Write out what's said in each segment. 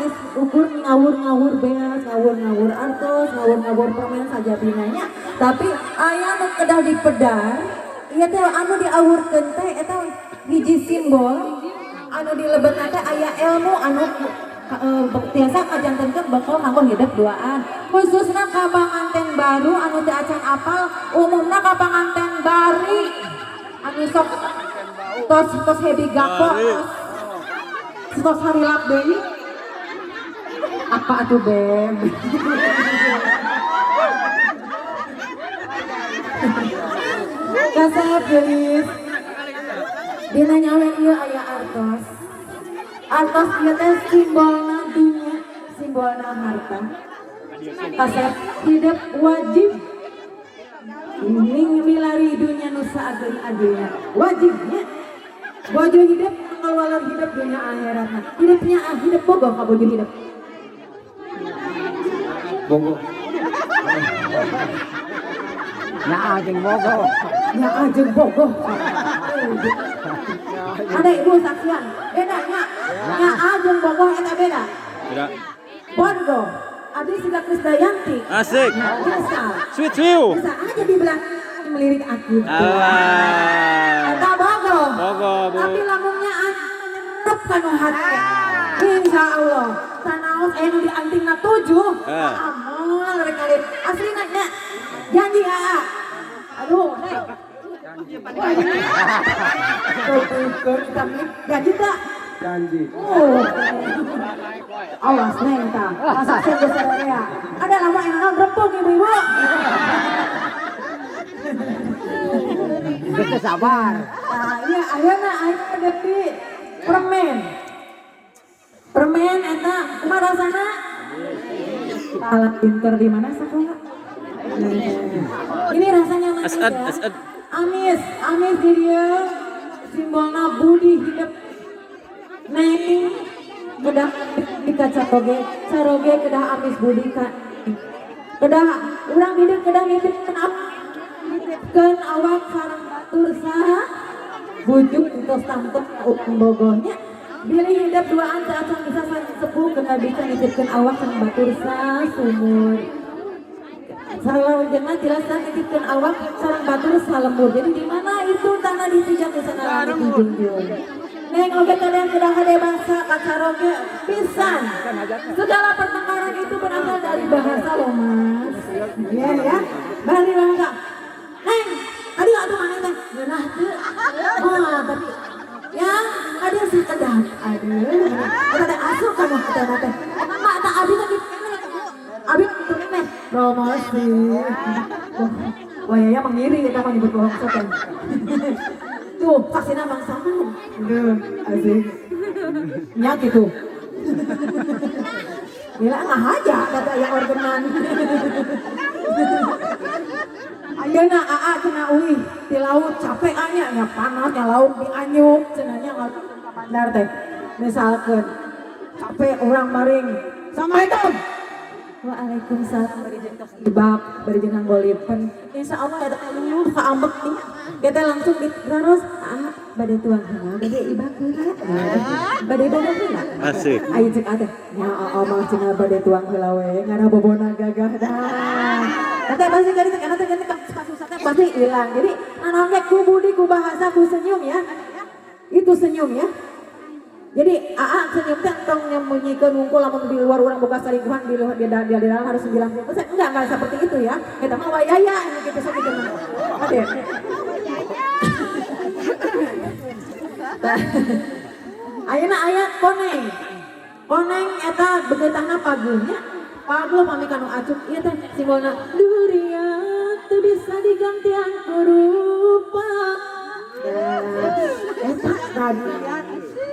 sanes ukur ngawur-ngawur beas, ngawur-ngawur artos, ngawur-ngawur permen sajabina nya. Tapi aya nu kedah dipedar, ieu teh anu diawurkeun teh eta hiji simbol anu dilebetna teh aya ilmu anu tiasa kajantenkeun bekal kanggo hidup duaan. Khususna ka panganten baru anu teu acan apal, umumna ka panganten bari anu sok tos tos heavy gapo, tos tos harilap deui. Apa atuh, Beb? Kasep geulis. Dina nyawer ieu aya artos. Artos ieu teh simbolna dunya, simbolna harta. Kasep hidup wajib ning milari dunya nu saageng-agengna. Wajibnya bojo hidup ngawaler hidup dunya akhiratna. Hidupnya ah hidup bogoh ka bojo hidup. Bogoh. Nya jeung bogoh. Nya jeung bogoh. Ada ibu saksian. Beda nya. Nya jeung bogoh eta beda. Beda. Bodoh. Adi siga Krisdayanti. Asik. Bisa. Sweet view. Bisa aja di belakang melirik aku. Alah. Eta bogoh. Bogoh, Bu. Tapi lamunnya menyerap kanu hati. Insya Allah. Sanaos anu di antingna 7. Eh. Amal rek ngalir. Aslina nya. Janji aa. Aduh, Neng. Janji tak? Janji. Oh. Awas Neng ta. Masak sing geus area. Ada lama yang naon rempung ibu-ibu. Geus sabar. Nah, iya ayeuna ayeuna deui permen. Permen eta kumaha rasana? Salah pinter di mana sekolah? Ini rasanya manis Asad, ya. asad. Amis, amis di dia simbolna budi hidup. Neng kedah di kaca caroge, caroge kedah amis budi ka. Kedah urang hidup kedah nitipkeun nitipkeun awak sareng batur saha bujuk tos tangtep urang bogohnya. Bilih hidup duaan teu acan bisa sepuh kedah bisa nitipkeun awak sareng batur sa sumur. Salajengna tiasa nitipkeun awak sareng batur salembur. Jadi di mana itu tanah ditijak di sana langit dijunjung. Neng oge kadang kedah hade bangsa kacaroge pisan. Segala pertengkaran itu berasal dari bahasa loh Mas. Iya ya. Bali bahasa. Neng, tadi atuh mana teh? Ngeunah teu. Oh, tapi yang ada sakedap. Aduh, ada asup kamu teh teh. Mah tak abi teh abi gitu meh promosi. Wah, ya mengiri kita mah nyebut bohong teh. Tuh, saksina Bang Saman. Aduh, asik. Nya gitu. Gila nggak aja kata yang ordenan. Ayeuna aa cenah uih di laut capek anya nya panas nya laut dianyuk cenah nya ka bandar teh. Misalkeun capek orang maring. Assalamualaikum. Waalaikumsalam bari jeung tos ibak bari jeung nganggo lipen. Insya Allah eta luluh kaambek nih. Kita langsung ditaros ah bade tuang heula bade ibak heula. Bade bobo heula. Asik. Ayo cek ate. Nya aa mah cenah bade tuang heula we ngarah bobona gagah dah. Eta pasti kan itu karena teh kasusah teh pasti hilang. Jadi nanaon ge ku budi ku bahasa ku senyum ya. Itu senyum ya. Jadi aa senyum teh entong nyembunyikan wungkul lamun di luar urang boga salingkuhan di luar di dalam harus bilang enggak seperti itu ya. Eta mah wayaya ini gitu sok gitu mah. Ade. Ayeuna aya koneng. Koneng eta begeutahna paguhnya. Paguh pami kanu acuk ieu teh simbolna durian teu bisa digantian ku rupa. Eta tadi.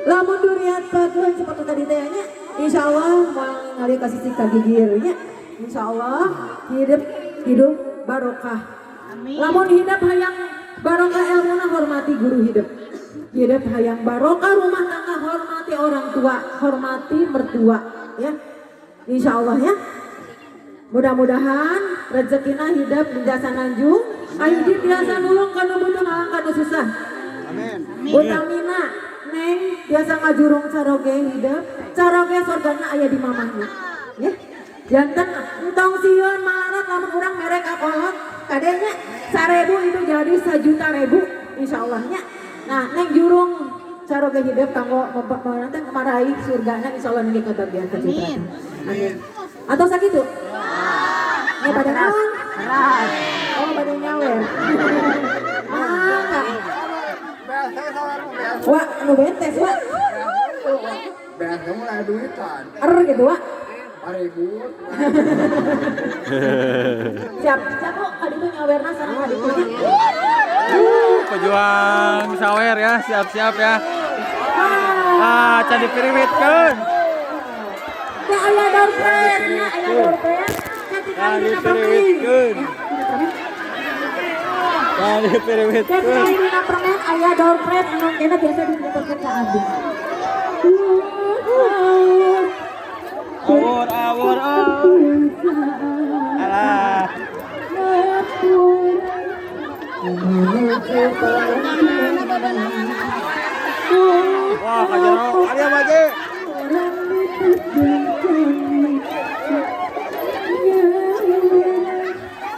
Lamun durian paguhan seperti tadi teh nya, insyaallah moal ningali ka sisi ka gigir nya. Insyaallah hidup hidup barokah. Lamun hidup hayang barokah ilmuna hormati guru hidup. Hidup hayang barokah rumah tangga hormati orang tua, hormati mertua ya. Insya Allah ya. Mudah-mudahan rezekina hidup biasa nanjung, kahiji biasa nulung kanu butuh ngalang kanu susah. Amin. Utamina Neng biasa ngajurung caroge hidep, caroge sorgana aya di mamahna. Ya. Janten entong sieun malarat lamun urang mere ka kolot, kadenya 1000 itu jadi 1.000.000 insyaallah nya. Nah, Neng jurung caroge hidep kanggo nanti maraih surgana insyaallah niki kebagian kecipratan. Amin. Atau sakitu? Ya pada naon? Oh, pada nyawer. Mangga. Wah, nu bentes, Wak. Beas kamu lah duitan. Er gitu, Wak. Paribut. Siap, siap Bu, kaditu nyawerna sareng kaditu nya. Pejuang sawer ya, siap-siap ya. Ah, can dipiriwitkeun. Ya aya door prize, ya aya door prize. Ketika Can dina permen. dipiriwitkeun. Can dipiriwitkeun. Ketika dina permen aya door prize anu kena biasa diputerkeun ka abdi. Awur, awur, awur. Alah. Wah, kajero. Ada apa?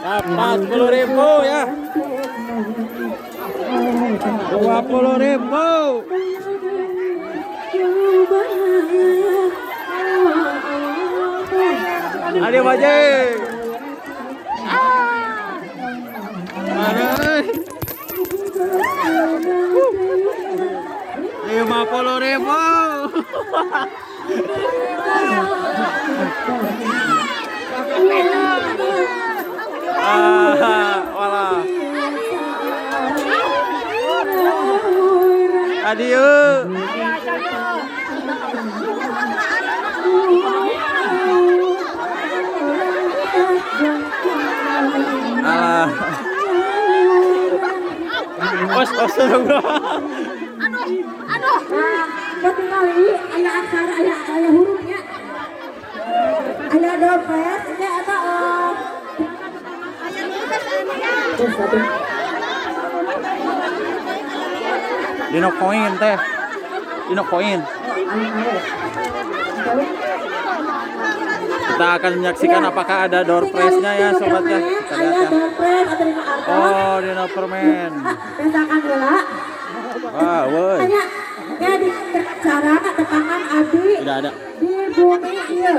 Dapat 10.000 ya. 20.000. Ada apa? Mana? 50.000. Ah, walah. Adieu. Alah. Os, os, bro. Nah, ketinggali aya aksara aya aya hurufnya. Aya door prize nya eta terus satu. Dino koin teh. Dino koin. Kita akan menyaksikan apakah ada door prize-nya ya sobat ya. Kita lihat Aya ya. door prize atau dina karton. Oh, dino permen. Pesakan heula. Wah, woi. Aya ya di cara tepangan abdi Tidak ada. di bumi ieu.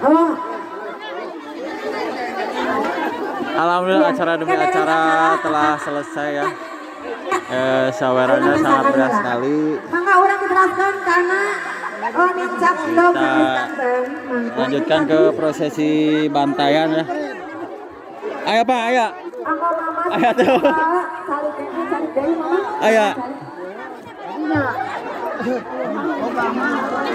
Oh, Alhamdulillah acara demi acara telah selesai ya. Sawerannya sangat berat sekali. Mangga urang diteraskan karena oh nincak endog Kita lanjutkan ke prosesi bantaian ya. Ayo Pak, ayo. Anggo mama. Ayo tuh. Calik calik deui mama. Ayo. Calik.